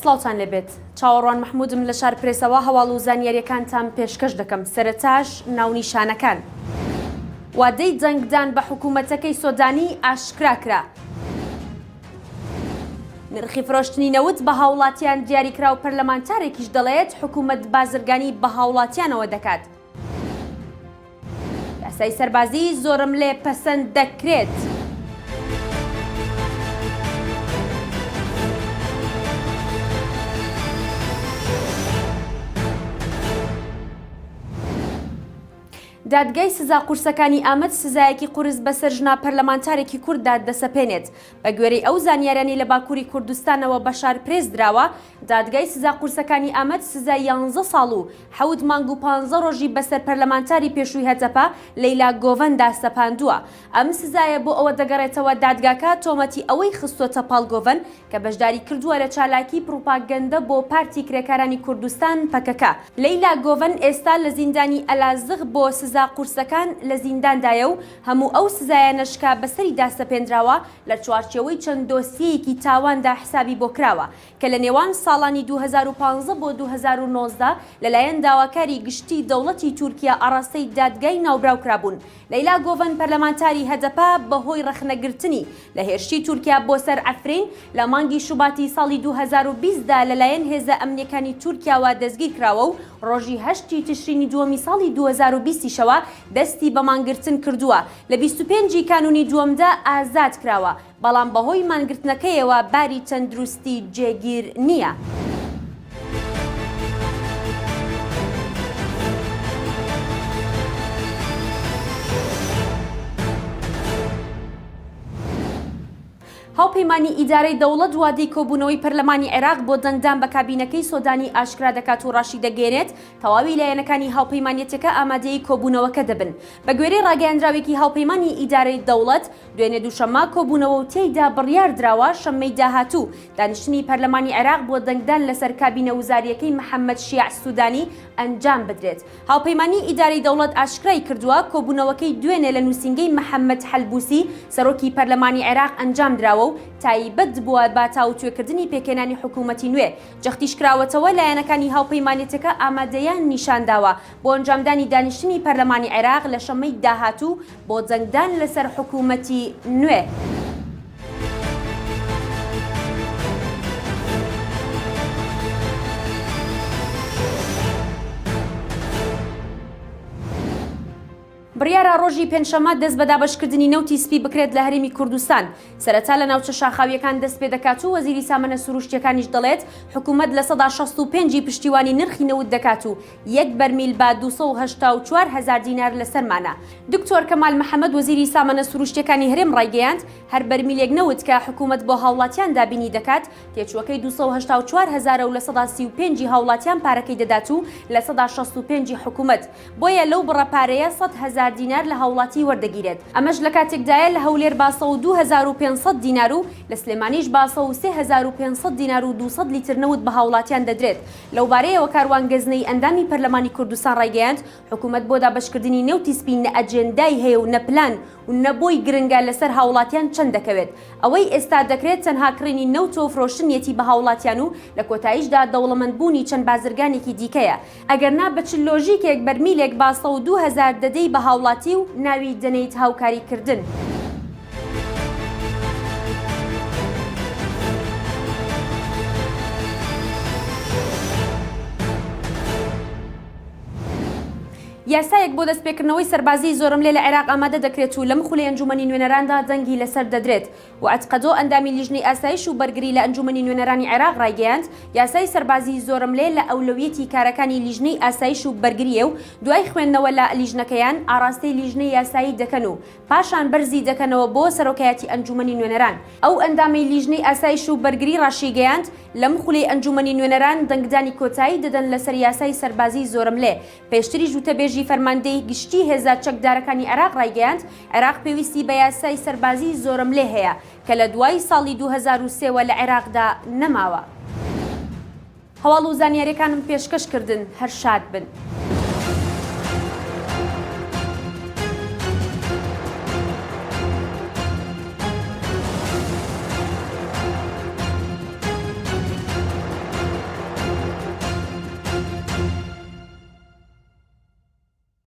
سڵاوتان لێبێت چاوەڕوان مەحمودم لە شار پرێسەوە هەواڵ و زانیاریەکانتان پێشکەش دەکەم سەرەتاش ناونیشانەکان. وادەی دەنگدان بە حکومەتەکەی سۆدانی ئاشکرا کرا. نرخی فرۆشتنی نەوت بە هاوڵاتیان دیاریکرا و پەرلەمانتارێکیش دەڵێت حکومەت بازرگانی بە هاوڵاتیانەوە دەکات. یاسای سەربازی زۆرەملێ پەسەند دەکرێت. دادگای سزا قورسەکانی ئامەد سزایەکی قورس بەسەر ژنە پەرلەمانتارێکی کورددا دەسەپێنێت. بەگوێرەی ئەو زانیاریانەی لە باکووری کوردستانەوە بە شارپرێس دراوە، دادگای سزا قورسەکانی ئامەد سزای یانزە ساڵ و حەوت مانگ و پانزە ڕۆژی بەسەر پەرلەمانتاری پێشووی هەدەپە لەیلا گۆڤەندا سەپاندووە. ئەم سزایە بۆ ئەوە دەگەڕێتەوە دادگاکە تۆمەتی ئەوەی خستۆتە پاڵ گۆڤەن کە بەشداری کردووە لە چالاکی پڕوپاگەندە بۆ پارتی کرێکارانی کوردستان، پەکەکە. لەیلا گۆڤەن ئێستا لە زیندانی ئەلازغ بۆ سزا قورسەکان لە زینداندایە و هەموو ئەو سزایانەش کە بەسەریدا سەپێنراوە لە چوارچێوەی چەند دۆسیەیەکی تاواندا حسابی بۆ کراوە کە لە نێوان ساڵانی 2015 بۆ 2019 لەلایەن داواکاری گشتی دەوڵەتی تورکیا ئاڕاستەی دادگای ناوبراو کرابوون. لەیلا گۆڤەن پەرلەمانتاری هەدەپە بەهۆی ڕەخنەگرتنی لە هێرشی تورکیا بۆ سەر عەفرین لە مانگی شوباتی ساڵی 2020 دا لەلایەن هێزە ئەمنیەکانی تورکیاوە دەستگیرکراوە و ڕۆژی هەشت ی تشرینی دووەمی ساڵی 2020 یشەوە دەستی بە مانگرتن کردووە لە 25 ی کانونی دووەمدا ئازاد کراوە بەڵام بەهۆی مانگرتنەکەیەوە باری تەندروستی جێگیر نییە. هاوپەیمانی ئیدارەی دەوڵەت وادەی کۆبوونەوەی پەرلەمانی عێراق بۆ دەنگدان بە کابینەکەی سۆدانی ئاشکرا دەکات و ڕاشیدەگەیەنێت، تەواوی لایەنەکانی هاوپەیمانیەتەکە ئامادەی کۆبوونەوەکە دەبن. بەگوێرەی ڕاگەیەندراوێکی هاوپەیمانی ئیدارەی دەوڵەت، دوێنێ دووشەممە کۆبوونەوە و تێیدا بڕیاردراوە شەممەی داهاتوو دانیشتنی پەرلەمانی عێراق بۆ دەنگدان لەسەر کابینە وزارییەکەی محەممەد شیاع سوودانی ئەنجام بدرێت. هاوپەیمانیی ئیدارەی دەوڵەت ئاشکرای کردووە، کۆبوونەوەکەی دوێنێ لە نووسینگەی محەممەد حەلبووسی سەرۆکی پەرلەمانی عێراق ئەنجامدراوە و تایبەت بووە بە تاوتوێکردنی پێکهێنانی حکوومەتی نوێ. جەختیشکراوەتەوە، لایەنەکانی هاوپەیمانێتەکە ئامادەیان نیشانداوە بۆ ئەنجامدانی دانیشتنی پەرلەمانی عێراق لە شەممەی داهاتوو بۆ دەنگدان لەسەر حکوومەتی نوێ. بڕیارە ڕۆژی پێنجشەممە دەست بە دابەشکردنی نەوتی سپی بکرێت لە هەرێمی کوردستان، سەرەتا لە ناوچە شاخاوییەکان دەستپێدەکات و وەزیری سامانە سروشتییەکانیش دەڵێت، حکومەت 65% ی پشتیوانی نرخی نەوت دەکات و یەک بەرمیل بە 284 هەزار دینار لەسەرمانە. دکتۆر کەمال محەمەد وەزیری سامانە سروشتییەکانی هەرێم ڕایگەیاند، هەر بەرمیلێک نەوت کە حکومەت بۆ هاوڵاتیان دابینی دەکات، تێچووەکەی 284 هەزارە و 35% ی هاوڵاتیان پارەکەی دەدات و 65% ی حکومەت. بۆیە لەو بڕە پارەیە 100 هەزار دینار لە هاوڵاتی وەردەگیرێت. ئەمەش لەکاتێکدایە لە هەولێر بە 102 هەزار و 500 دینار و لە سلێمانیش بە 103 هەزار و 500 دینار و 200 لیتر نەوت بە هاوڵاتیان دەدرێت. لەوبارەیەوە کاروان گەزنەیی ئەندامی پەرلەمانی کوردستان ڕایگەیاند، حکومەت بۆ دابەشکردنی نەوتی سپی نە ئەجێندای هەیە و نە پلان و نە بۆی گرنگە لەسەر هاوڵاتیان چەند دەکەوێت. ئەوەی ئێستا دەکرێت تەنها کڕینی نەوتە و فرۆشتنیەتی بە هاوڵاتیان و لە کۆتاییشدا دەوڵەمەندبوونی چەند بازرگانێکی دیکەیە. ئەگەرنا بە چ لۆژیکێک بەرمیلێک بە 102 هەزار دەدەی بە هاوڵاتی و ناوی دەنێیت هاوکاری کردن؟ یاسایەک بۆ دەستپێکردنەوەی سەربازیی زۆرەملێ لە عێراق ئامادە دەکرێت و لەم خولەی ئەنجوومەنی نوێنەراندا دەنگی لەسەر دەدرێت. وەعد قەدۆ ئەندامی لیژنەی ئاسایش و بەرگری لە ئەنجوومەنی نوێنەرانی عێراق ڕایگەیاند، یاسای سەربازیی زۆرەملێ لە ئەولەویەتی کارەکانی لیژنەی ئاسایش و بەرگرییە و دوای خوێندنەوە لە لیژنەکەیان ئاڕاستەی لیژنەی یاسایی دەکەن و پاشان بەرزی دەکەنەوە بۆ سەرۆکایەتی ئەنجوومەنی نوێنەران. ئەو ئەندامەی لیژنەی ئاسایش و بەرگری ڕاشیگەیاند، لەم خولەی ئەنجوومەنی نوێنەران دەنگدانی کۆتایی دەدەن لەسەر یاسای سەربازیی زۆرەملێ. پێشتریش وتەبێژی فەرماندەی گشتی هێزە چەکدارەکانی عێراق ڕایگەیاند، عێراق پێویستی بە یاسای سەربازیی زۆرەملێ هەیە کە لە دوای ساڵی 2003 وە لە عێراقدا نەماوە. هەواڵ و زانیاریەکانم پێشکەش کردن هەر شاد بن.